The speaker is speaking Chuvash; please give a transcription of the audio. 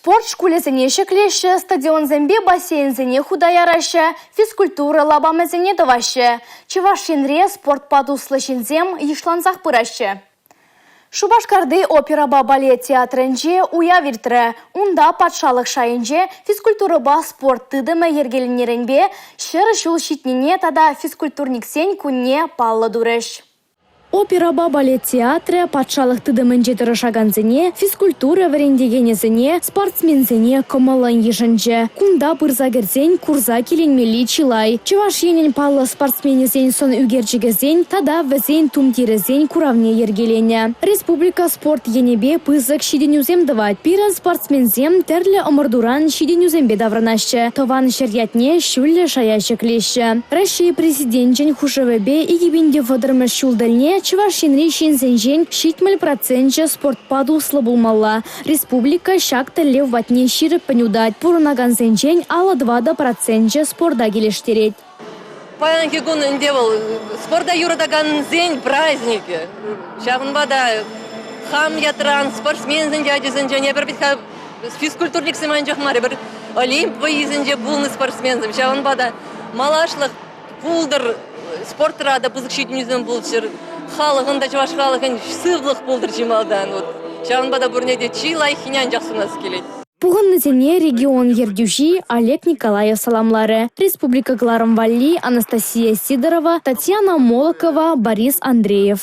Спорт шкулӗсене ҫӗклеҫҫӗ, стадионсемпе бассейнсене хута яраҫҫӗ, физкультура лапамӗсене тӑваҫҫӗ. Чӑваш Енре спортпа туслӑ ҫынсем йышлансах пыраҫҫӗ. Шупашкарти оперӑпа балет театрӗнче уяв иртрӗ. Унта патшалӑх шайӗнче физкультурӑпа спорт тытӑмӗ йӗркеленнӗренпе 100 ҫул ҫитнине тата физкультурниксен кунне паллӑ турӗҫ. Оперӑпа балет театрӗ патшалӑх тытӑмӗнче тӑрӑшакансене, физкультура вӗрентекенӗсене, спортсменсене кӑмӑллӑн йышӑнчӗ. Кунта пырса кӗрсен курса киленмелли чылай. Чӑваш Енӗн паллӑ спортсменӗсен сӑн ӳкерчӗкӗсен тата вӗсен тумтирӗсен куравне йӗркеленӗ. Республика спорт енӗпе пысӑк ҫитӗнӳсем тӑвать. Пирӗн спортсменсем тӗрлӗ ӑмӑртуран ҫитӗнӳсемпе таврӑнаҫҫӗ, тӑван ҫӗр ятне ҫӳллӗ шая ҫӗклеҫҫӗ. Раҫҫей Президенчӗн хушӑвӗпе 2030-мӗш ҫул тӗлне Чӑваш Енри ҫынсенчен 70 проценчӗ спортпа туслӑ пулмалла. Республика ҫак тӗллев патне ҫирӗппӗн утать. Пурӑнакансенчен 54 проценчӗ спорта килӗштерет. Паянхи кун ӗнтӗ вӑл спорта юратакансен праздникӗ. Ҫавӑнпа та хам ятран, спортсменсен ячӗсенчен эпир вӗт-ха физкультурниксем анчах мар, эпир Олимп вӑййисенче пулнӑ спортсменсем. Ҫавӑнпа та малашлӑх пултӑр, спортра та пысӑк ҫитӗнӳсем пулччӑр, халӑхӑн та чӑваш халӑхӗн сывлӑх пултӑр чи малтан. Вот. Ҫавӑнпа та пурне те чи лайӑххине анчах сунас килет. Пухӑннисене регион ертӳҫи Олег Николаев саламларӗ. Республика кӑларӑм валли Анастасия Сидорова, Татьяна Молокова, Борис Андреев.